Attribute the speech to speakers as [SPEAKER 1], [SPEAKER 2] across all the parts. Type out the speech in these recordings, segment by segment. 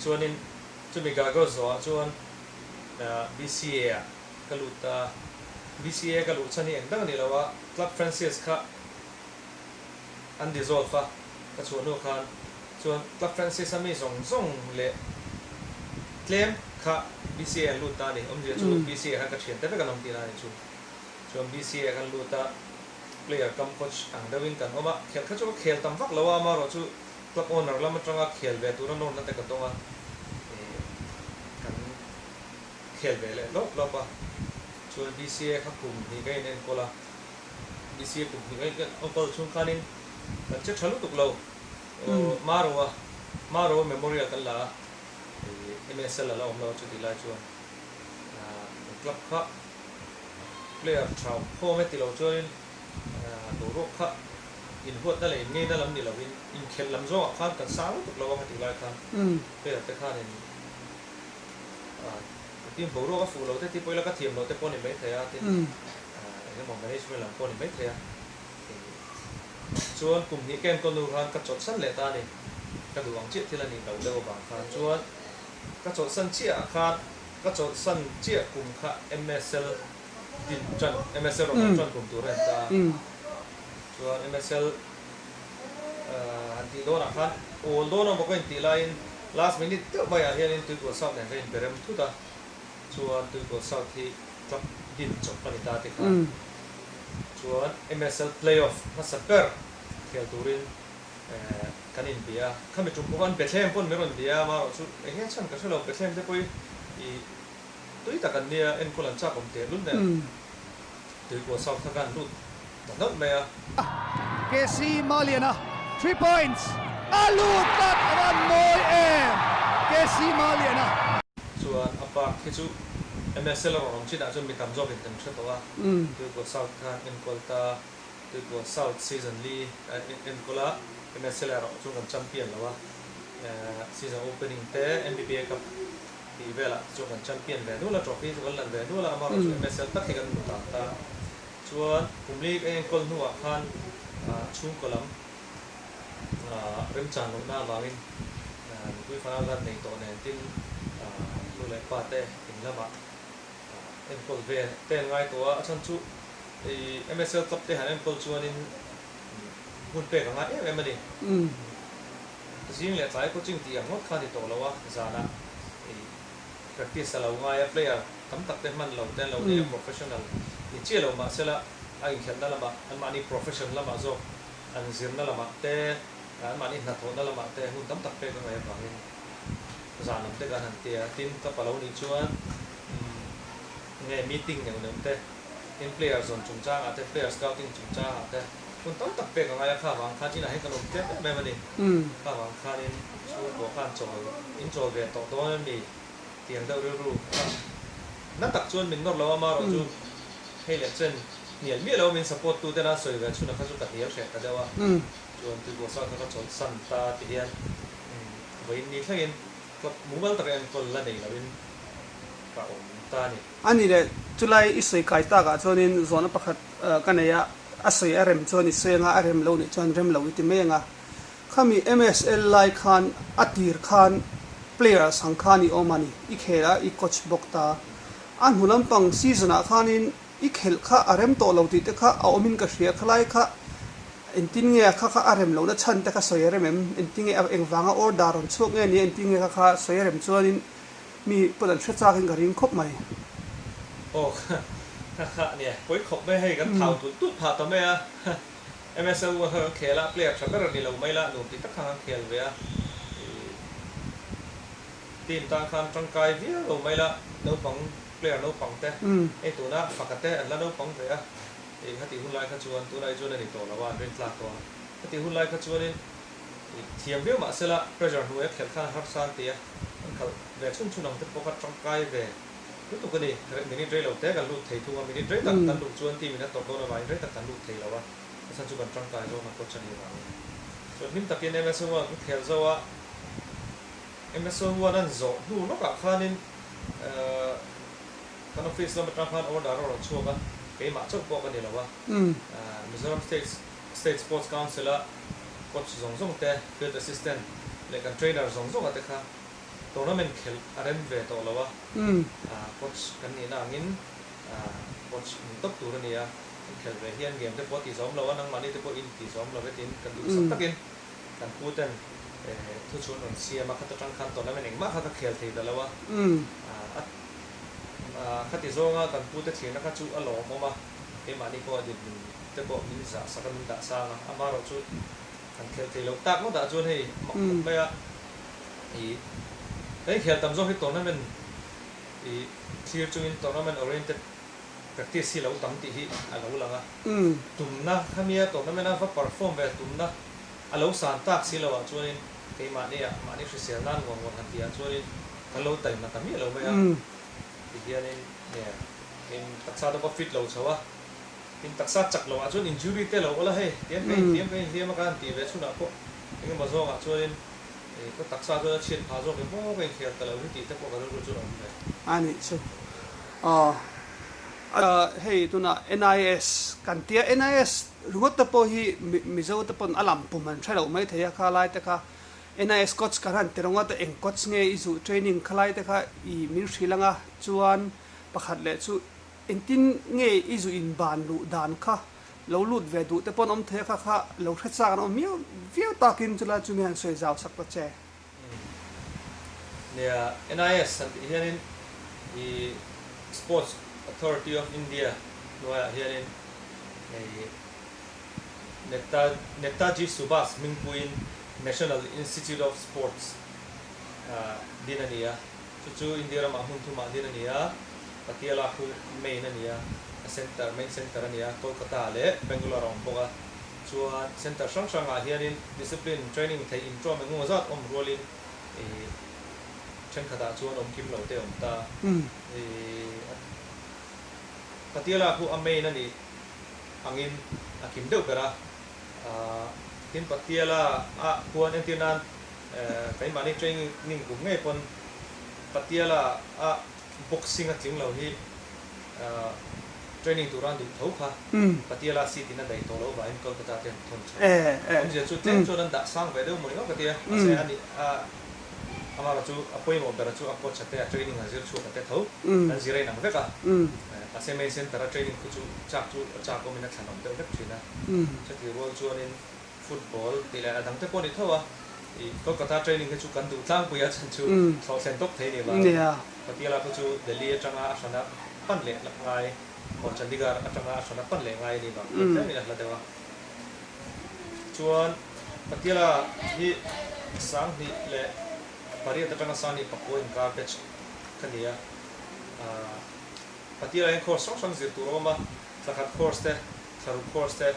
[SPEAKER 1] Chuanin chumi Gago zawhah chuan BCA ah ka lut a, BCA ka luh chhan hi eng dang a ni lo a, Club Francis kha an dissolve a, ka chhuah hnu khan chuan Club Francis a mi zawng zawng leh tlem kha BCA an lut ta a ni. Awmzia chu BCA khan ka thiante vek an awm tihna a ni chu. Chuan BCA kan lut a, player cum coach ang deuhin kan awm a, khelh kha chu ka khel tam vak lo a, amaherawhchu Club owner lam atanga khel ve tura nawrna te ka dawng a, ih kan khel ve leh lawp lawp a. Chuan BCA kha kum hnih ka in enkawl a, BCA kum hnih ka in enkawl chhung khanin kan che tha lutuk lo. Maroa, Maroa Memorial kan la a, ih MSL a la awm lo a chutih lai chuan kan club kha player tha awm khawm e ti lo chuanin Boruak kha inhuatna leh inngeina lam ni lovin inkhelh lam zawngah khan kan sang lutuk lo a ka tih lai khan player te khanin team boruak a fuh lo te tih pawh ila ka thiam loh te pawh a ni maithei a tin eng emaw management lam pawh a ni maithei a chuan kum hnih ka enkawl hnu khan ka chawlhsan leh ta a ni ka duh ang chiah thil a nih loh deuh avang khan chuan ka chawlhsan chiah ah khan ka chawlhsan chiah kum kha MSL Din tan MSL rawn awm tan kum tur a en ta a, chuan MSL han tih dawnah khan awl dawn a maw ka intih laiin last minute deuh maiah hianin Tuikual South nen ka inberem thut a, chuan Tuikual South hi club din chawp a ni ta ti khan chuan MSL playoff hmasa ber khel turin kan inbia a, khami tum pawh khan Bethlehem pawn min rawn bia a, amaherawhchu eng nge chhan ka hre lo Bethlehem te pawh hi Tui tak an nia, enkawl an chak awm teh lul nen. Tuikual South kha khan lut ta hlauh mai a.
[SPEAKER 2] KC Maliana 3 points a lut tlat a van mawi em KC Maliana.
[SPEAKER 1] Chuan a park khi chu MSL a rawn awm chinah chuan mi tam zawkin kan hre tawh a, Tuikual South khan enkawl ta, Tuikual South season li a enkawl a, MSL erawh chu kan champion lo a, season opening te MBBA Cup Tih velah te chuan kan champion ve nual a, trophy chu kan lan ve nual a, amaherawh chu MSL tak hi kan hmu tak ta. Chuan kum li ka enkawl hnuah khan chhungkaw lam remchan lohna avangin nupui fanau khan nei tawh nen tin nu leh pa te in lamah enkawl ve te an ngai tawh a, a chhan chu MSL club te han enkawl chuanin hun pek a ngai em em a ni. Zing leh tlai coaching tih ang ngawt kha a ni tawh lo a, zanah i practice a lo ngai a, player tam tak te hman lo te an lo nei a, professional ni chiah lo mahsela a inkhelhna lamah anmahni profession lamah zawk an zirna lamah te anmahni hnathawhna lamah te hun tam tak pek a ngaih avangin zan lam te kan han ti a, tin ka pa lo nih chuan nge meeting neuh neuh te tin player zawn chungchangah te player scouting chungchangah te. Hun tam tak pek a ngai a, kha vang khan inah hian kan awm tlem em em a ni. Kha vang khanin chhungkua khan chawl in chawl ve tawh dawn em ni tiang deuh rilru kha na tak chuan min nawr lo a, amaherawh chu hei leh chen hnial miah lo min support tu tena sawi ve chhunah kha chu ka hnial hreh ta deuh a, chuan tuikuasa kha ka chawlh san ta ti hian vawiin ni thlengin club mumal taka enkawl la nei loin ka awm ta a ni.
[SPEAKER 3] A ni leh, chulai i sawi kai takah chuanin zawhna pakhat ka nei a, a sawi a rem chuan i sawi anga, a rem lo nih chuan rem lo i ti mai anga. Khami MSL lai khan a tir khan players ang khan i awm a ni, i khel a, i coach bawk ta. A hnu lampang season ah khanin i khelh kha a rem tawh lo tih te kha a awmin ka hria, khalai kha engtin nge kha kha a rem lohna chhan te kha sawi a rem em? Engtin nge engvanga order rawn chhuak nge nia engtin nge kha kha sawi a rem chuanin Mi pawn an hre chak in ka ring khawp mai.
[SPEAKER 1] Aw kha kha nia pawi khawp mai hei kan thau tulh tulh phah ta mai a MSL u kha kan khel a player tha ber ni lo mai la nuam ti tak khan kan khel ve a ih team tan khan tangkai viau lo mai la naupang player naupang te hei tuna faka te an la naupang ve a ih khatih hun lai kha chuan tunah hi chuan a ni tawh lo a an rin tlak tawh a khatih hun lai kha chuanin ih thiam viau mahsela pressure hnuaia khelh khan a harsa an ti a. An khalh ve chhun chhun ang te pawh kha tangkai ve lutuk a ni. Minute rei lo te kan lut thei thung a, minute rei tak kan luh chuan team in a tawp dawn avangin rei tak kan lut thei lo a, a chhan chu kan tangkai zawk a coach a nih avangin. Chuan hlim takin MSO one kan khel zo a, MSO one an zawh hnu lawkah khanin kan office lam atang khan order a rawn chhuak a, keimah chauh pawh ka ni lo a, Mizoram State State Sports Council a coach zawng zawng te, field assistant leh kan trainer zawng zawng a te kha Tournament khelh a rem ve tawh lo a, coach kan nihna angin coach ni tawp tur a ni a, in khelh ve hian game te pawh a tih zawm lo a, nangmahni te pawh in tih zawm lo vetin kan duhsak takin kan pu ten thu chu an rawn siam a, khata tang khan tournament engmah kha ka khel thei ta lo a, khati zawnga kan pu te thlirna kha chu a lawmawm a, keimahni pawh a dinhmun te pawh min zah sak a, min dah sang a, amaherawhchu Kan khel thei lo tak ngawtah chuan hei mak khawp mai a, ih kan inkhel tam zawk hi tournament ih thlir chungin tournament oriented practice hi lo tam tih hi a lo lang a, tumna khamia tournament a va perform ve tumna a lo san tak si loah chuanin keimahnia mahni hrisel nan ngawr ngawr han tihah chuanin kan lo taima ta miah lo mai a, tihianin nge taksa te pawh fit lo chho a. In taksa chak loh ah chuan injury te lo awla hei, tiang ka inhliam ka inhliam a ka han tih ve chhunah pawh eng emaw zawngah chuanin ka taksa chuan a chhiat phah zawk em aw ka inkhel ta lo hi tih te pawh ka rilru chuan a awm ve.
[SPEAKER 3] A nih chu. Aw. Hei tunah NIS kan tia, NIS ringawt te pawh hi Mizo te pawn a lam pum an hre loh mai thei a, kha lai te kha NIS coach kan han ti ringawt a, eng coach nge i zuh training kha lai te kha i min hrilh anga chuan pakhat leh chu Engtin nge i zu in ban luh dan kha lo lut ve duh te pawn awm thei a kha kha lo hre chak an awm miau viau takin chulai chu mi han sawi zau sak ta che.
[SPEAKER 1] Nia, NIS han tih hianin i Sports Authority of India hnuaiah hianin hei Neta Netaji Subhas hmingpuiin National Institute of Sports din a ni a. Chu chu India ramah hmun thumah din a ni a, Patiala khu main a ni a, a center, main center a ni a, Kolkata leh Bangalore a awm bawk a. Chuan center hrang hrangah hianin discipline training theih intawm eng emaw zat awm rualin ih thenkhatah chuan awm kim lo te a awm ta. Ih Patiala khu a main a nih angin a kim deuh ber a, tin Patiala ah khuan entir nan Keimahni training kum ngei pawn Patiala a boxing a tling lo hi training tura an duh tho kha Patiala seat in a daih tawh loh vangin Kolkata te an thawn thin. Awmzia chu tlem chuan an dah sang ve deuh mawni ngawt ka ti a, mahse a nih amaherawh chu a pawimawh ber chu a coach a te a training a zir chhuak a te tho an zir a inang vek a, mahse main center a training khu chu chak chu a chak awmin a thlanawm deuh vek thin a, chutih rual chuanin Football tih leh a dang te pawh a ni tho a, ih Kolkata training hi chu kan duh tlangpui a chhan chu thlawh thlen tawp thei ni vang. Patiala khu chu Delhi atanga a hrana pan leh lak ngai aw Chandigarh atanga a hrana pan leh ngai a ni vang khan tlemin a hla deuh a. Chuan Patiala hi 2008 atanga 2009 inkar batch ka ni a, Patiala hian course hrang hrang zir tur a awm a, thla khat course te, thla ruk course te,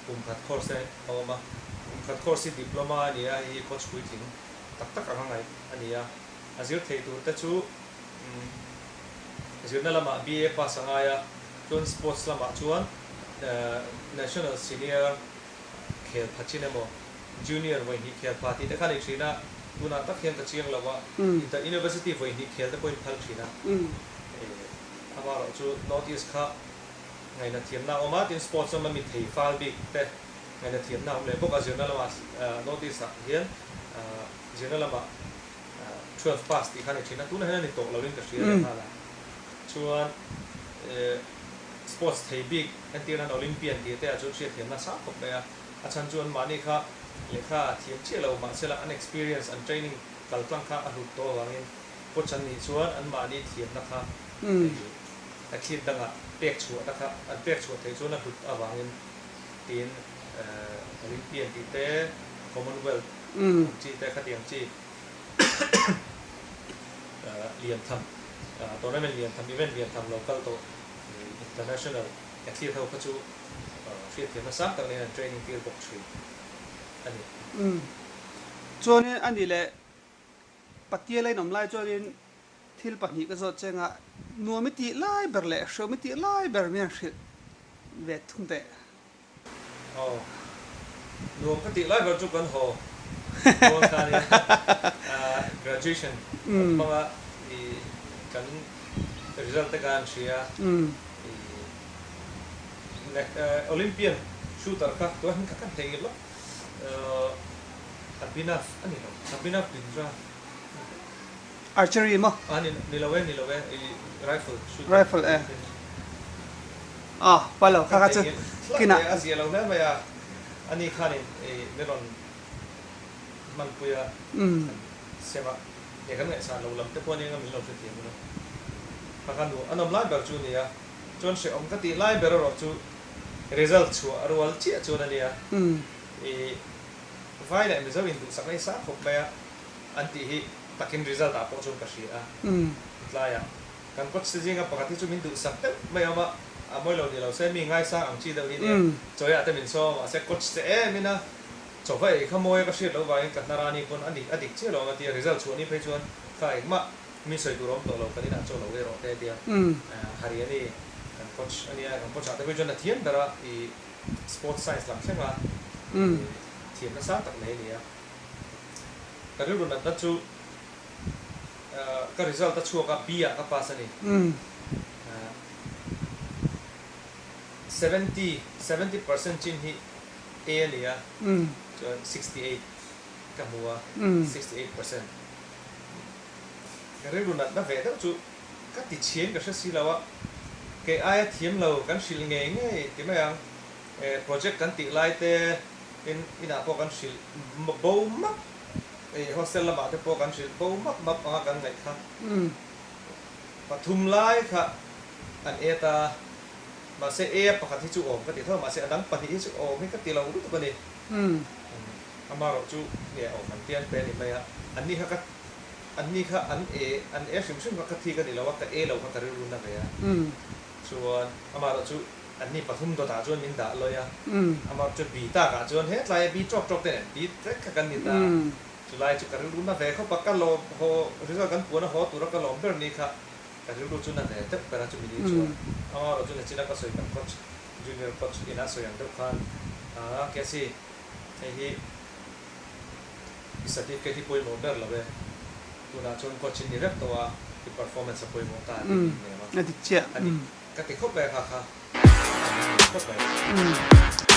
[SPEAKER 1] kum khat course te a awm a. Kum khat course hi diploma a ni a, hei hi coach puitling tak tak anga ngaih a ni a. A zir theih tur te chu zirna lamah BA pass a ngai a, chuan sports lamah chuan national senior khel pha chin emaw junior vawi hnih khel pha tih te kha a ni thin a, tunah tak hian ka chiang lo a, inter university vawi hnih khel te pawhin phal thin a. Amaherawhchu North East kha ngaihna thiamna a awm a, tin sports lama mi thei fal bik te ngaihna thiamna a awm leh bawk a, zirna lamah North East ah hian zirna lamah 12 pass tih kha a ni thin a, tunah hian a ni tawh lo in ka hria leh nghal a, chuan sports thei bik entir nan Olympian tih te ah chuan hriat thiamna a sang khawp mai a, a chhan chu an mahni kha lehkha thiam chiah lo mahsela an experience an training kal tlang kha a hlut tawh avangin coach an nih chuan an mahni thiamna kha athlete dangah pek chhuah ta kha an pek chhuah theih chuan a hlut avangin tiin Olympian tih te Commonwealth ang chi te khatiang chi lian tham tournament lian tham event lian tham lo kal tawh international athlete ho kha chu hriatthiamna sang tak nen an training tir bawk thin a ni.
[SPEAKER 3] Chuanin a ni leh Patiala in awm lai chuanin Thil pahnih ka zawt cheng a, nuam i tih lai ber leh hreawm i tih lai ber mian hrilh ve thung teh.
[SPEAKER 1] Aw, nuam ka tih lai ber chu kan haw dawn ta nia. Graduation kan hmang a, i kan result te kha an hria. I Olympian shooter kha tuah hian ka kan thei ngilh lawk. Abhinav a ni lo, Abhinav Bindra.
[SPEAKER 3] Archery maw?
[SPEAKER 1] A ni ni lo e ni lo e i rifle shooting.
[SPEAKER 3] Rifle e. A pa lo kha kha chu kinah.
[SPEAKER 1] A zia lo hle mai a, ani khanin i min rawn hmanpui a kan sem a, nge kan ngaihsan lo lam te pawh ania min lo hrethiam ula. Kha kha nu a nawm lai ber chu a ni a, chuan hrehawm ka tih lai ber erawh chu result chhuah a rual chiah chuan a nia. I vai leh Mizo induhsak na hi sang khawp mai a. An tih hi takin result ah pawh chuan ka hria a, tlaiah kan coach te zinga pakhat hi chu min duhsak deuh mai awm a, a mawi lo ni lo se mi ngaisang ang chi deuh hi nia, chawiah te min sawm a mahse coach te em in a chawva ei kha mawi a ka hriat loh vangin ka hnar a ni pawn a dik a dik chiah lo ang a tia, result chhuah ni phei chuan kha engmah mi sawi tur a awm tawh lo kan inah chaw lo ei rawh te a tia, Haryani kan coach a nia, kan coach ah te phei chuan a thiam ber a i sports science lam thleng a thiam nasa tak mai a ni a. Ka rilru natna chu ka result a chhuak a, B ah ka pass a ni. 70, 70% chin hi A a ni a, chuan 68 ka hmu a, 68%. Ka rilru natna ve deuh chu ka ti chhiain ka hre si lo a, kei aia thiam lo kan hrilh ngei ngei ti mai ang. Project kan tih lai te in inah pawh kan hrilh bo map ih hostel lamah te pawh kan hrilh bo map map anga kan ngaih kha pathum lai kha an e ta mahse e a pakhat hi chu awm ka ti tho mahse a dang pahnih hi chu awm hi ka ti lo lutuk a ni amaherawh chu nge awm an tian pe a ni mai a anni kha ka anni kha an e an e hrim hrim kha ka thik a ni lo a ka e lo kha ka rilru na ve a chuan amaherawh chu Anni pathum dawtah chuan min dah lawi a, amah chu bi takah chuan hetlai a bi tawk tawk te nen bi vek kha kan ni ta. Chulai chu ka rilru na ve khawp a, ka lawm haw result kan puan a haw tura ka lawm ber ni kha ka rilru chu na ve deuh ber a chumi ni chuan amaherawh chu nachina ka sawi kan coach junior coach ina sawi ang deuh khan aa Casey hei hi i certificate hi pawimawh ber lo e, tunah chuan coach in ni vek tawh a, i performance a pawimawh ta tih min hnem a.
[SPEAKER 3] A dik chiah.
[SPEAKER 1] A dik. Ka ti khawp mai a kha kha. Ka ti khawp mai.